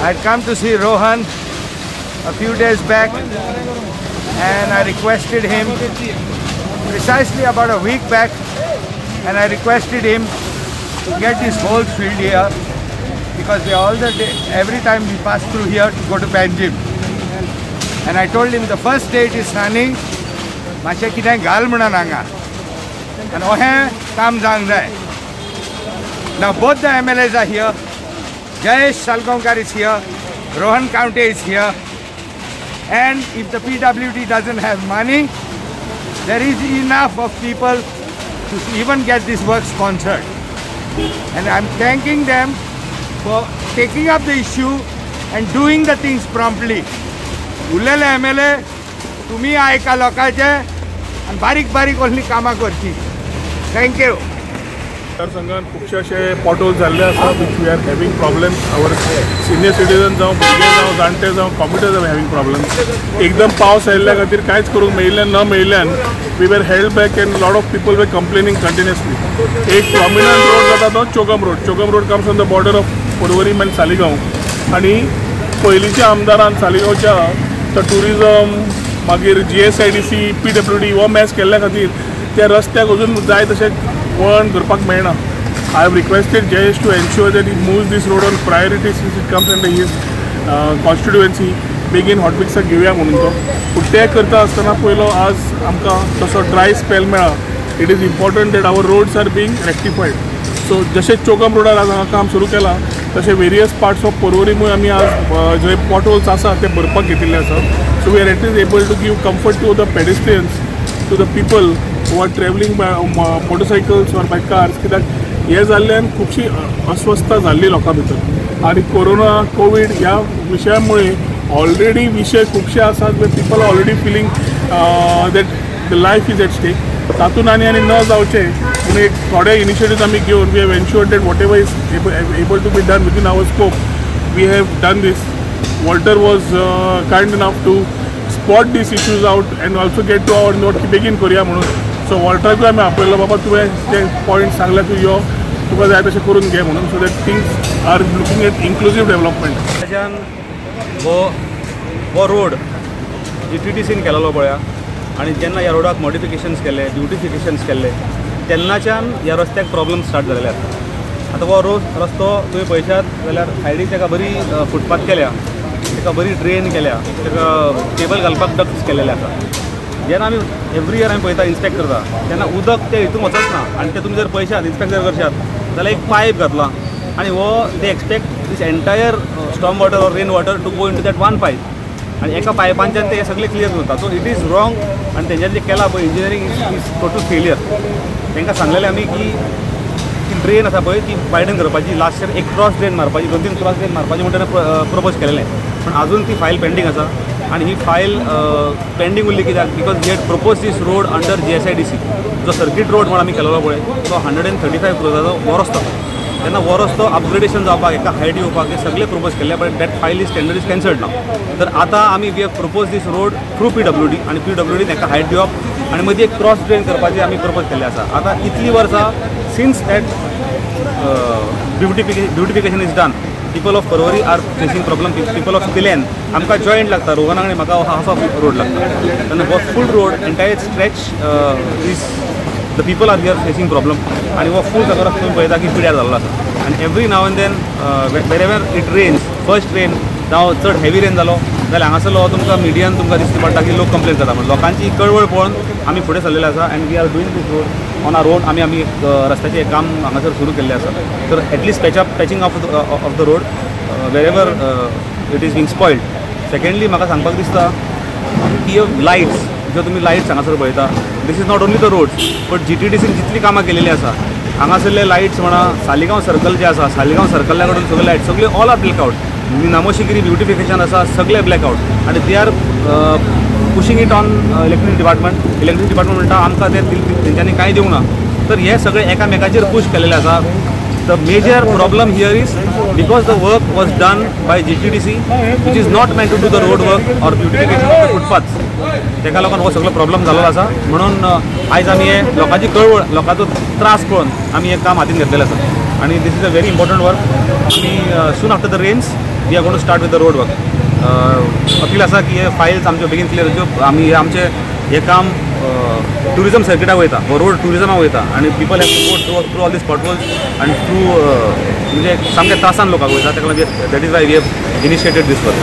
I had come to see Rohan a few days back and I requested him precisely about a week back, and I requested him to get these holes filled here because we all the day, every time we pass through here to go to Panjim. And I told him the first day it is sunny, मातशें कितें घाल म्हणून हांगा आनी अहें काम जावंक जाय. Now both the MLAs are here. Jayesh Salgaonkar is here, Rohan Khaunte is here, and if the PWD doesn't have money, there is enough of people to even get this work sponsored. And I'm thanking them for taking up the issue and doing the things promptly. उरलेले MLA तुम्ही आयका लोकांचे आनी बारीक बारीक असली कामां करची. Thank you. मतदारसंघात खुबशे अशे पोटहोल जाल्ले आसा which we are having problems. Our senior citizen जावं, भुरगे जावं, जाणटे जावं, कॉम्युटर्स are having problems. एकदम पावस आयिल्ल्या खातीर कांयच करूंक मेळिल्ल्यान न मेळिल्ल्यान we were held back and lot of people were complaining continuously. एक प्रॉमिनंट रोड जाता तो Chogm road. Chogm road comes on the border of Porvorim and Saligao. आनी पयलींच्या आमदारान सालिगांवच्या तो ट्युरिजम मागीर GSIDC PWD हो मॅस केल्ल्या खातीर त्या रस्त्याक अजून जाय तशें वळण करपाक मेळना. I have requested Jayesh to ensure that he moves this road on priority since it comes under his constituency. बेगीन हॉटमिक्साक घेवया म्हणून तो, पूण तें करता आसतना पयलो आज आमकां तसो ड्राय स्पेल मेळ्ळा. It is important that our roads are being rectified. So जशें चोगम रोडार आज हांगा काम सुरू केलां तशें वेरियस पार्ट्स ऑफ पर्वरीमूय आमी आज जे पोटहोल्स आसा ते भरपाक घेतिल्ले आसा. So we are at least able to give comfort to the pedestrians, to the people who are travelling by motorcycles or by cars. कित्याक हें जाल्ल्यान खुबशी अस्वस्थता जाल्ली लोकां भितर आनी कोरोना कोवीड ह्या विशया मुळे ऑलरेडी विशय खुबशे आसात where people are already feeling that the life is at stake. तातूंत आनी आनी न जावचें म्हणून एक थोडे इनिशिएटिव्स आमी घेवन we have ensured that whatever is able to be done within our scope we have done this. Walter was kind enough to spot these issues out and also get to our note की बेगीन करुया म्हणून. So वॉल्टराकूय आमी आपयलो, बाबा तुवें ते point सांगले, तूं यो, तुका जाय तशें करून घे म्हणून. So that things are looking at inclusive development. ताच्यान हो रोड GTDCन केलेलो पळया आनी जेन्ना ह्या रोडाक मॉडिफिकेशन्स केले, ब्युटिफिकेशन्स केल्ले तेन्नाच्यान ह्या रस्त्याक प्रॉब्लम स्टार्ट जालेले आसा. आतां हो रोड रस्तो तुमी पळयशात जाल्यार सायडीक ताका बरी फुटपाथ केल्या, ताका बरी ड्रेन केल्या, ताका केबल घालपाक डक्ट्स केलेले आसा. जेन्ना आमी एवरी इयर आमी पळयता, इन्स्पेक्ट करता तेन्ना उदक तें हितून वचच ना आनी तें तुमी जर पळयशात, इन्स्पेक्ट जर करशात जाल्यार एक पायप घातला आनी हो they expect this entire storm water or rain water to go into that one pipe आनी एका पायपांच्यान ते सगळें क्लियर करता. सो it is wrong आनी तेंच्यांनी जें केलां पळय इंजिनियरींग is total failure. तांकां सांगलेलें आमी की ती ड्रेन आसा पळय ती वायडन करपाची, लास्ट इयर एक क्रॉस ड्रेन मारपाची, 2-3 क्रॉस ड्रेन मारपाची म्हणून ताणें प्रपोज केलेलें, पूण आजून ती फायल पेंडींग आसा. आनी ही फायल पेंडींग उरली कित्याक, because we had propose this road under GSIDC. जो सर्कीट रोड म्हूण आमी केलेलो पळय तो 135 क्रोजाचो हो रस्तो, तेन्ना हो रस्तो अपग्रेडेशन जावपाक, एका हायट येवपाक हे सगळे प्रपोज केल्ले, but that file is tender is cancelled now. तर आतां आमी we have propose this road through PWD आनी PWD ताका हायट दिवप आनी मदीं एक क्रॉस ड्रेन करपाची आमी प्रपोज केल्लें आसा. आतां इतलीं वर्सां since that beautification is done, people of Porvorim are facing problem. People of Pilerne आमकां जॉयंट लागता, रोहनाक आनी म्हाका हाफ ऑफ रोड लागता, तेन्ना हो full road entire stretch is the people are here facing problem. आनी हो फूल सगळो रस्तो तुमी पळयता की पिड्यार जाल्लो आसा. आनी every now and then wherever it rains, first rain जावं चड हेवी रेन जालो जाल्यार हांगासरलो तुमकां मिडियान तुमकां दिसता पडटा की लोक कंप्लेन करता. म्हणून लोकांची कळवळ पळोवन आमी फुडें सरलेले आसा and we are doing this road on our own. आमी आमी एक रस्त्याचें एक काम हांगासर सुरू केल्लें आसा. तर at least patching of the road wherever it is being spoiled. Secondly म्हाका सांगपाक दिसता की ह्यो लायट्स ज्यो तुमी लायट्स हांगासर पळयता, this is not only the roads but GTDCन जितली कामां केलेली आसा हांगासरले लायट्स म्हणा, सालिगांव सर्कल जे आसा, सालिगांव सर्कला कडून सगळे लायट सगळे all are blackout. Namoshigiri beautification आसा, सगळे ब्लॅकआवट आनी they are pushing it on electric department. Electric department म्हणटा आमकां ते तेंच्यांनी कांय दिवंक ना. तर हे सगळे एकामेकाचेर पूश केलेले आसा. The major problem here is because the work was done by GTDC which is not meant to do the road work or beautification of the footpaths. ताका लागून हो सगळो प्रॉब्लम जाल्लो आसा. म्हणून आयज आमी हे लोकांची कळवळ, लोकांचो त्रास पळोवन आमी हें काम हातीन घेतलेलें आसा आनी this is a very important work. आमी soon after the rains We are gonna start with the road work. Appeal आसा की हे फायल्स आमच्यो बेगीन क्लियर ज्यो आमी हे आमचें हें काम ट्युरिजम सर्किटाक वयता, हो रोड ट्युरिजमाक वयता आनी people have to go through all these potholes आनी थ्रू म्हणजे सामके त्रासान लोकांक वयता. ताका लागून that is why we have initiated this work.